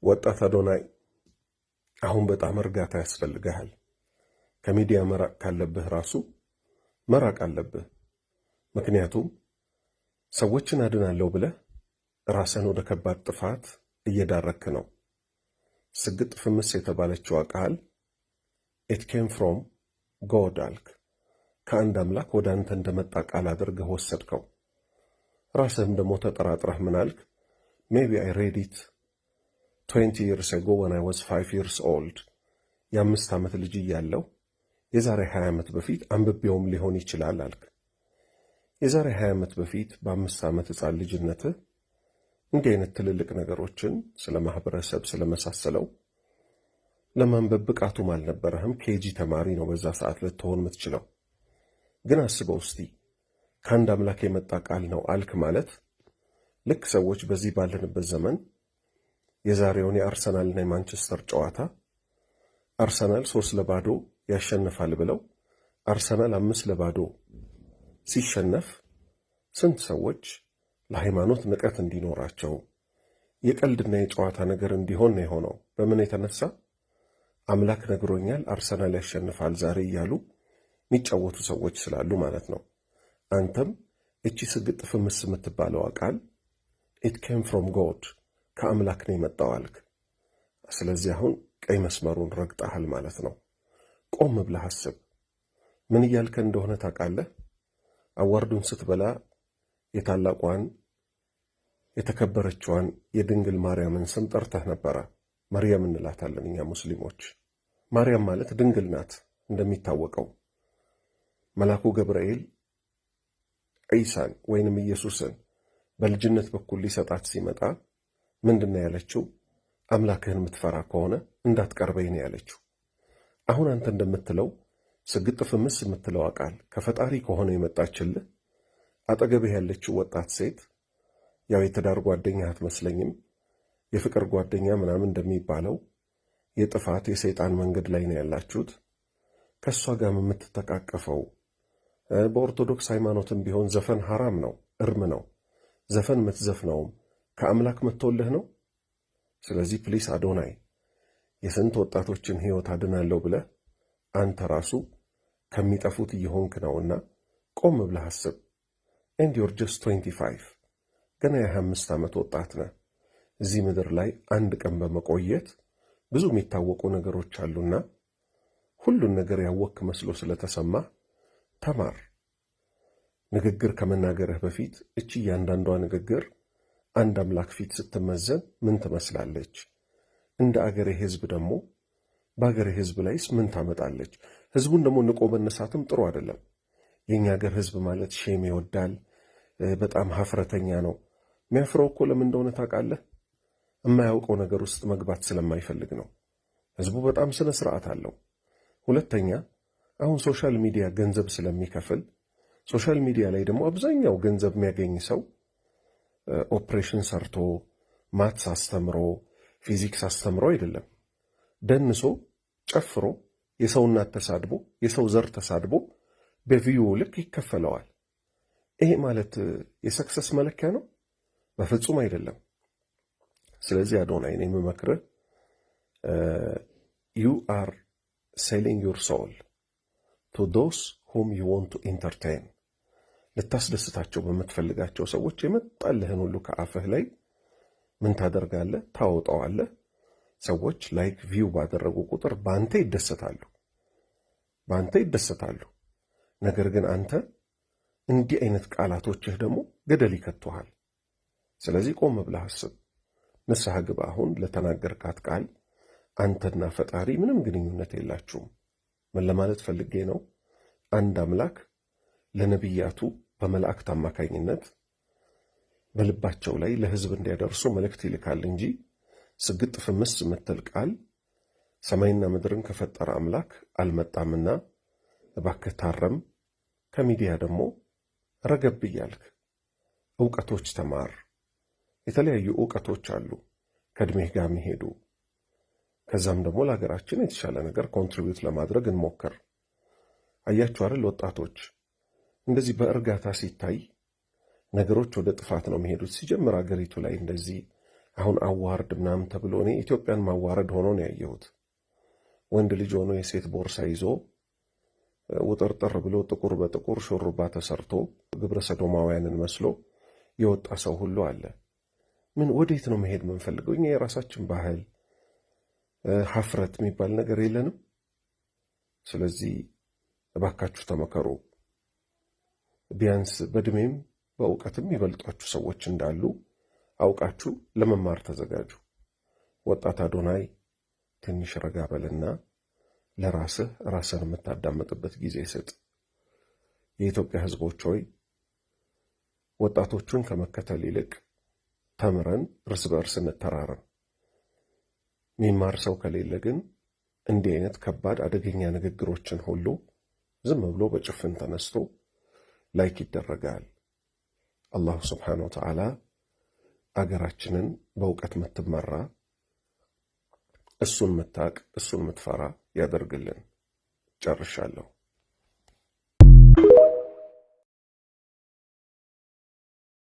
ወጣት አዶናይ፣ አሁን በጣም እርጋታ ያስፈልግሃል። ከሚዲያ መራቅ ካለብህ ራሱ መራቅ አለብህ። ምክንያቱም ሰዎችን አድናለሁ ብለህ ራስህን ወደ ከባድ ጥፋት እየዳረክ ነው። ስግጥ ፍምስ የተባለችዋ ቃል "It came from God" አልክ። ከአንድ አምላክ ወደ አንተ እንደመጣ ቃል አድርገህ ወሰድከው። ራስህም ደግሞ ተጠራጥረህ ምን አልክ? "Maybe I read it 20 years ago when I was 5 years old." የ5 ዓመት ልጅ እያለሁ የዛሬ 20 ዓመት በፊት አንብቤውም ሊሆን ይችላል አልክ። የዛሬ 20 ዓመት በፊት በ5 ዓመት ሕፃን ልጅነትህ እንዲህ አይነት ትልልቅ ነገሮችን ስለ ማህበረሰብ ስለመሳሰለው ለማንበብ ብቃቱም አልነበረህም። KG ተማሪ ነው በዛ ሰዓት ልትሆን የምትችለው። ግን አስበው እስቲ፣ ከአንድ አምላክ የመጣ ቃል ነው አልክ ማለት ልክ ሰዎች በዚህ ባለንበት ዘመን የዛሬውን የአርሰናልና የማንቸስተር ጨዋታ አርሰናል 3-0 ያሸንፋል ብለው አርሰናል 5-0 ሲሸነፍ ስንት ሰዎች ለሃይማኖት ንቀት እንዲኖራቸው፣ የቀልድና የጨዋታ ነገር እንዲሆን ነው የሆነው። በምን የተነሳ? አምላክ ነግሮኛል አርሰናል ያሸንፋል ዛሬ እያሉ የሚጫወቱ ሰዎች ስላሉ ማለት ነው። አንተም እቺ ስግጥ ፍምስ የምትባለዋ ቃል "It came from God"፣ ከአምላክ ነው የመጣው አልክ። ስለዚህ አሁን ቀይ መስመሩን ረግጠሃል ማለት ነው። ቆም ብለህ አስብ። ምን እያልክ እንደሆነ ታውቃለህ? Award ኡን ስትበላ የታላቋን የተከበረችዋን የድንግል ማርያምን ስም ጠርተህ ነበረ። መርየም እንላታለን እኛ ሙስሊሞች። ማርያም ማለት ድንግል ናት እንደሚታወቀው። መልአኩ ገብርኤል ዒሳን ወይንም ኢየሱስን በልጅነት በኩል ሊሰጣት ሲመጣ ምንድን ነው ያለችው? አምላክህን የምትፈራ ከሆነ እንዳትቀርበኝ ነው ያለችው። አሁን አንተ እንደምትለው ስግጥ ፍምስ የምትለዋ ቃል ከፈጣሪ ከሆነ የመጣችልህ፣ አጠገብህ ያለችው ወጣት ሴት ያው የትዳር ጓደኛ አትመስለኝም። የፍቅር ጓደኛ ምናምን እንደሚባለው የጥፋት የሰይጣን መንገድ ላይ ነው ያላችሁት። ከእሷ ጋር የምትተቃቀፈው፣ በኦርቶዶክስ ሃይማኖትም ቢሆን ዘፈን ሐራም ነው፣ እርም ነው። ዘፈን የምትዘፍነውም ከአምላክ መጥቶልህ ነው። ስለዚህ please አዶናይ፣ የስንት ወጣቶችን ሕይወት አድናለሁ ብለህ አንተ ራሱ ከሚጠፉት እየሆንክ ነውና ቆም ብለህ አስብ። And you're just 25፣ ገና የ25 ዓመት ወጣት ነህ። እዚህ ምድር ላይ አንድ ቀን በመቆየት ብዙ የሚታወቁ ነገሮች አሉና ሁሉን ነገር ያወክ መስሎ ስለተሰማህ ተማር። ንግግር ከመናገርህ በፊት እቺ እያንዳንዷ ንግግር አንድ አምላክ ፊት ስትመዘን ምን ትመስላለች? እንደ አገሬ ሕዝብ ደግሞ በአገሬ ሕዝብ ላይስ ምን ታመጣለች? ሕዝቡን ደግሞ ንቆ መነሳትም ጥሩ አይደለም። የእኛ ሀገር ሕዝብ ማለት shame ይወዳል፣ በጣም ሀፍረተኛ ነው። የሚያፍረው እኮ ለምን እንደሆነ ታውቃለህ? የማያውቀው ነገር ውስጥ መግባት ስለማይፈልግ ነው። ሕዝቡ በጣም ስነ ስርዓት አለው። ሁለተኛ አሁን social media ገንዘብ ስለሚከፍል፣ social media ላይ ደግሞ አብዛኛው ገንዘብ የሚያገኝ ሰው ኦፕሬሽን ሰርቶ፣ maths አስተምሮ፣ ፊዚክስ አስተምሮ አይደለም። ደንሶ፣ ጨፍሮ፣ የሰው እናት ተሳድቦ፣ የሰው ዘር ተሳድቦ በ view ልክ ይከፈለዋል። ይሄ ማለት የ success መለኪያ ነው? በፍጹም አይደለም። ስለዚህ አዶናይ፣ እኔ የምመክርህ you are selling your soul to those whom you want to entertain። ልታስደስታቸው በምትፈልጋቸው ሰዎች የመጣልህን ሁሉ ከአፍህ ላይ ምን ታደርጋለህ? ታወጣዋለህ። ሰዎች like view ባደረጉ ቁጥር በአንተ ይደሰታሉ፣ በአንተ ይደሰታሉ። ነገር ግን አንተ እንዲህ አይነት ቃላቶችህ ደግሞ ገደል ይከቱሃል። ስለዚህ ቆም ብለህ አስብ፣ ንስሐ ግባ። አሁን ለተናገርካት ቃል አንተና ፈጣሪ ምንም ግንኙነት የላችሁም። ምን ለማለት ፈልጌ ነው? አንድ አምላክ ለነቢያቱ በመላእክት አማካኝነት በልባቸው ላይ ለሕዝብ እንዲያደርሱ መልእክት ይልካል እንጂ ስግጥ ፍምስ የምትል ቃል ሰማይና ምድርን ከፈጠረ አምላክ አልመጣምና እባክህ ታረም። ከሚዲያ ደግሞ ረገብ እያልክ እውቀቶች ተማር። የተለያዩ እውቀቶች አሉ ከእድሜህ ጋር የሚሄዱ። ከዛም ደግሞ ለሀገራችን የተሻለ ነገር contribute ለማድረግ እንሞክር። አያችሁ አይደል ወጣቶች፣ እንደዚህ በእርጋታ ሲታይ ነገሮች ወደ ጥፋት ነው የሚሄዱት። ሲጀምር አገሪቱ ላይ እንደዚህ አሁን award ምናምን ተብሎ እኔ ኢትዮጵያን ማዋረድ ሆኖ ነው ያየሁት። ወንድ ልጅ ሆኖ የሴት ቦርሳ ይዞ ውጥርጥር ብሎ ጥቁር በጥቁር ሹሩባ ተሰርቶ ግብረ ሰዶማውያንን መስሎ የወጣ ሰው ሁሉ አለ። ምን ወዴት ነው መሄድ የምንፈልገው? እኛ የራሳችን ባህል ሀፍረት የሚባል ነገር የለንም። ስለዚህ እባካችሁ ተመከሩ። ቢያንስ በእድሜም በእውቀትም ይበልጧችሁ ሰዎች እንዳሉ አውቃችሁ ለመማር ተዘጋጁ። ወጣት አዶናይ ትንሽ ረጋ በልና ለራስህ ራስህን የምታዳምጥበት ጊዜ ስጥ። የኢትዮጵያ ሕዝቦች ሆይ፣ ወጣቶቹን ከመከተል ይልቅ ተምረን እርስ በእርስ እንተራረም። የሚማር ሰው ከሌለ ግን እንዲህ አይነት ከባድ አደገኛ ንግግሮችን ሁሉ ዝም ብሎ በጭፍን ተነስቶ like ይደረጋል። አላሁ ስብሓነሁ ወተዓላ አገራችንን በእውቀት የምትመራ፣ እሱን ምታቅ፣ እሱን ምትፈራ ያደርግልን። ጨርሻለሁ።